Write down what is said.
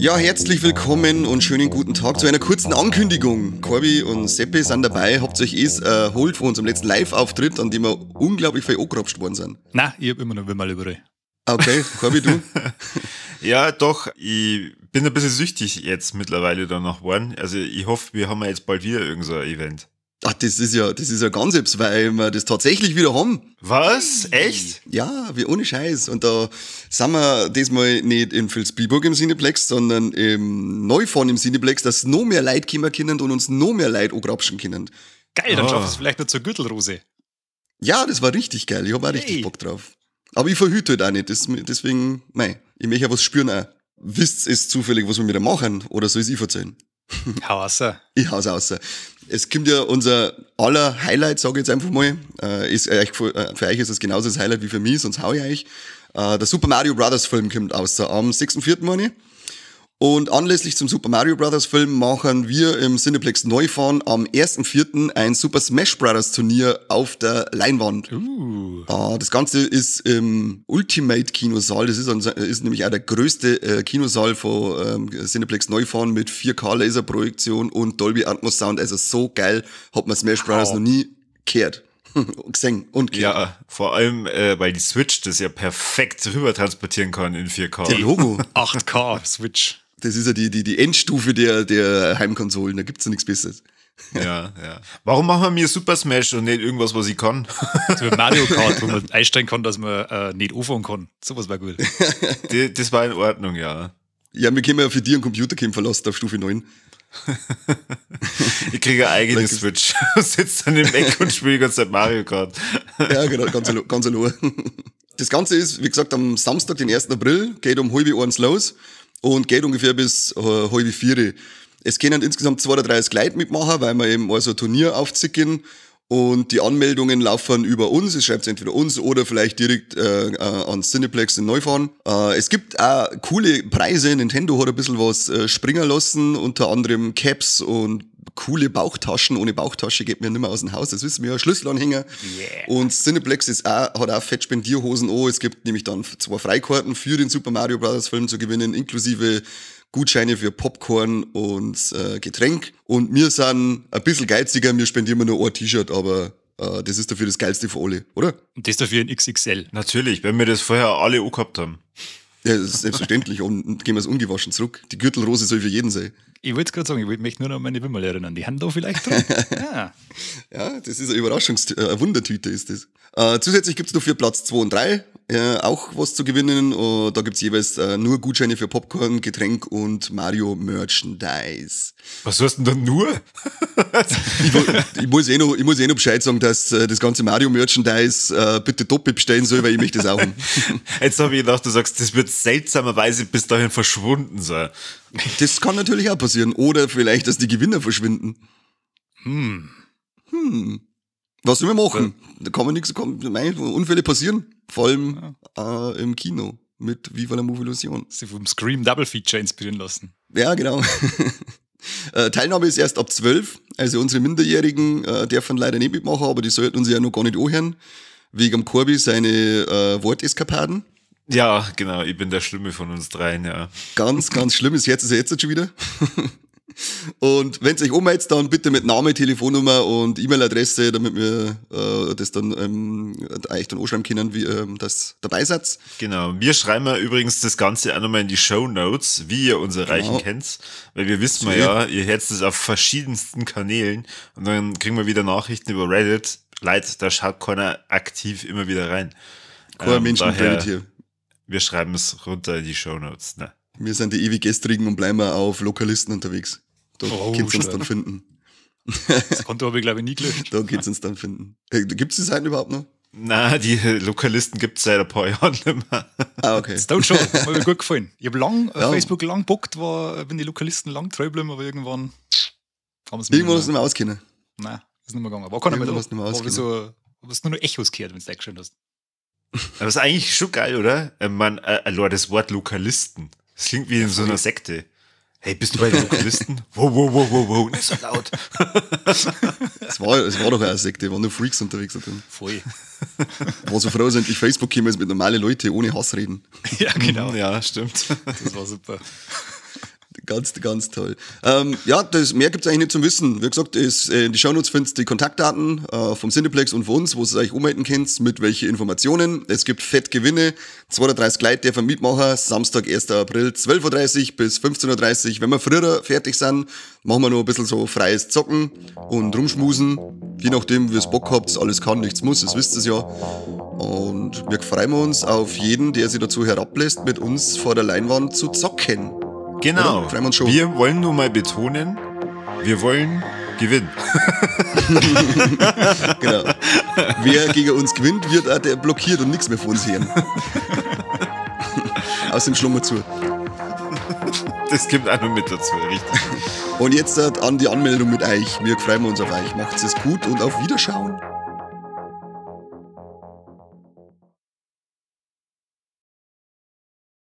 Ja, herzlich willkommen und schönen guten Tag zu einer kurzen Ankündigung. Corby und Seppi sind dabei. Habt ihr euch erholt von unserem letzten Live-Auftritt, an dem wir unglaublich viel angerapscht worden sind? Nein, ich hab immer noch Wimmerl überall. Okay, Corby, du? Ja, doch, ich bin ein bisschen süchtig jetzt mittlerweile danach geworden. Also ich hoffe, wir haben jetzt bald wieder irgend so ein Event. Ach, das ist ja ganz etwas, weil wir das tatsächlich wieder haben. Was? Echt? Ja, wie ohne Scheiß. Und da sind wir diesmal nicht in Vilsbiburg im Cineplex, sondern im Neufahren im Cineplex, dass noch mehr Leute kommen können und uns noch mehr Leute angrapschen können. Geil, dann schaffst du es vielleicht noch zur Gürtelrose. Ja, das war richtig geil. Ich hab auch richtig Bock drauf. Aber ich verhüte halt auch nicht. Deswegen, mei, ich möchte ja was spüren auch. Wisst ihr es zufällig, was wir wieder machen? Oder soll ich es erzählen? Hau raus. Ich hau's raus. Es kommt ja unser aller Highlight, sage ich jetzt einfach mal. Für euch ist es genauso das Highlight wie für mich, sonst hau ich euch. Der Super Mario Brothers Film kommt raus am 6.4., meine ich. Und anlässlich zum Super Mario Brothers Film machen wir im Cineplex Neufahren am 1.4. ein Super Smash Brothers Turnier auf der Leinwand. Das Ganze ist im Ultimate Kinosaal. Das ist nämlich auch der größte Kinosaal von Cineplex Neufahren mit 4K Laserprojektion und Dolby Atmos Sound. Also so geil hat man Smash Brothers noch nie gehört. Gesehen und gehört. Ja, vor allem, weil die Switch das ja perfekt rüber transportieren kann in 4K. Der Logo. 8K Switch. Das ist ja die Endstufe der Heimkonsolen, da gibt's ja nichts Besseres. Ja. Warum machen wir mir Super Smash und nicht irgendwas, was ich kann? So wie Mario Kart, wo man einstellen kann, dass man nicht anfahren kann. Sowas war gut. Das war in Ordnung, ja. Ja, wir können ja für dich einen Computer verlassen auf Stufe 9. Ich kriege eine eigene Switch. Sitze dann im Eck und spiele die ganze Zeit Mario Kart. Ja, genau, ganz, ganz allein. Das Ganze ist, wie gesagt, am Samstag, den 1. April, geht um 12:30 los und geht ungefähr bis 3:30. Es können insgesamt 32 Leute mitmachen, weil wir eben also ein Turnier aufziehen und die Anmeldungen laufen über uns. Es schreibt entweder uns oder vielleicht direkt an Cineplex in Neufahren. Es gibt auch coole Preise. Nintendo hat ein bisschen was springen lassen, unter anderem Caps und coole Bauchtaschen. Ohne Bauchtasche geht mir nicht mehr aus dem Haus. Das wissen wir ja. Schlüsselanhänger. Und Cineplex hat auch fett Spendierhosen an. Es gibt nämlich dann zwei Freikarten für den Super Mario Bros. Film zu gewinnen, inklusive Gutscheine für Popcorn und Getränk. Und wir sind ein bisschen geiziger, wir spendieren nur ein T-Shirt, aber das ist dafür das Geilste für alle, oder? Und das dafür in XXL. Natürlich, wenn wir das vorher alle auch gehabt haben. Ja, das ist selbstverständlich. Und gehen wir es ungewaschen zurück. Die Gürtelrose soll für jeden sein. Ich wollte es gerade sagen, ich wollte mich nur noch an meine Wimmerl erinnern. Die haben da vielleicht drin. Ja. Ja, das ist eine Wundertüte ist das. Zusätzlich gibt's noch für Platz 2 und 3 auch was zu gewinnen. Da gibt's jeweils nur Gutscheine für Popcorn, Getränk und Mario Merchandise. Was hast du denn da nur? Ich muss eh noch Bescheid sagen, dass das ganze Mario Merchandise bitte doppelt bestellen soll, weil ich möchte das auch haben. Jetzt habe ich gedacht, du sagst, das wird seltsamerweise bis dahin verschwunden sein. Das kann natürlich auch passieren. Oder vielleicht, dass die Gewinner verschwinden. Was sollen wir machen? Da kann man nichts, mei, Unfälle passieren. Vor allem im Kino mit Viva la Movilusion. Sich vom Scream Double Feature inspirieren lassen. Ja, genau. Teilnahme ist erst ab 12. Also unsere Minderjährigen dürfen leider nicht mitmachen, aber die sollten uns ja noch gar nicht anhören. Wegen am Corby seine Worteskapaden. Ja, genau. Ich bin der Schlimme von uns dreien, ja. Ganz, ganz schlimm. Das Herz ist ja jetzt schon wieder. Und wenn ihr euch anmeldet, dann bitte mit Name, Telefonnummer und E-Mail-Adresse, damit wir das dann euch dann anschreiben können, wie das dabei seid. Genau. Wir schreiben ja übrigens das Ganze auch nochmal in die Show Notes, wie ihr uns erreichen könnt. Weil wir wissen ja, ihr hört es auf verschiedensten Kanälen und dann kriegen wir wieder Nachrichten über Reddit. Leute, da schaut keiner aktiv immer wieder rein. Kein Mensch mit Reddit hier. Wir schreiben es runter in die Show Notes. Ne? Wir sind die ewig Gestrigen und bleiben auf Lokalisten unterwegs. Da könnt ihr uns dann finden. Das Konto habe ich, glaube ich, nie gelöscht. Da könnt ihr uns dann finden. Gibt es die Seiten überhaupt noch? Na, die Lokalisten gibt es seit ein paar Jahren nicht mehr. Ah, okay. Das tut schon, hat mir gut gefallen. Ich habe lang Facebook lang bockt, war, bin die Lokalisten lang treu geblieben, aber irgendwann haben sie Irgendwann hast du nicht mehr auskennen. Nein, ist nicht mehr gegangen. War keiner mehr da. Nicht mehr war so, hast nur noch Echos gehört, wenn du eingeschaltet hast. Aber ist eigentlich schon geil, oder? Man, allein das Wort Lokalisten. Das klingt wie in so einer Sekte. Hey, bist du bei den Lokalisten? Wow, nicht so laut. Es war doch eine Sekte, waren nur Freaks unterwegs da drin. Voll. War so froh, dass endlich Facebook gekommen ist mit normalen Leuten ohne Hass reden. Ja, genau. Ja, stimmt. Das war super. Ganz, ganz toll. Ja, das, mehr gibt's eigentlich nicht zum Wissen. Wie gesagt, in die Shownotes findest du die Kontaktdaten vom Cineplex und von uns, wo ihr euch ummelden könnt, mit welche Informationen. Es gibt Fettgewinne, 32 Leute dürfen mitmachen, Samstag, 1. April, 12.30 Uhr bis 15.30 Uhr. Wenn wir früher fertig sind, machen wir noch ein bisschen so freies Zocken und rumschmusen. Je nachdem, wie ihr Bock habt, alles kann, nichts muss, das wisst ihr ja. Und wir freuen uns auf jeden, der sich dazu herablässt, mit uns vor der Leinwand zu zocken. Genau. Oder? Freuen wir uns schon. Wir wollen nur mal betonen, wir wollen gewinnen. Genau. Wer gegen uns gewinnt, wird auch der blockiert und nichts mehr von uns hören. Aus dem Schlummer zu. Das gibt auch noch mit dazu, richtig. Und jetzt an die Anmeldung mit euch. Wir freuen uns auf euch. Macht's es gut und auf Wiederschauen.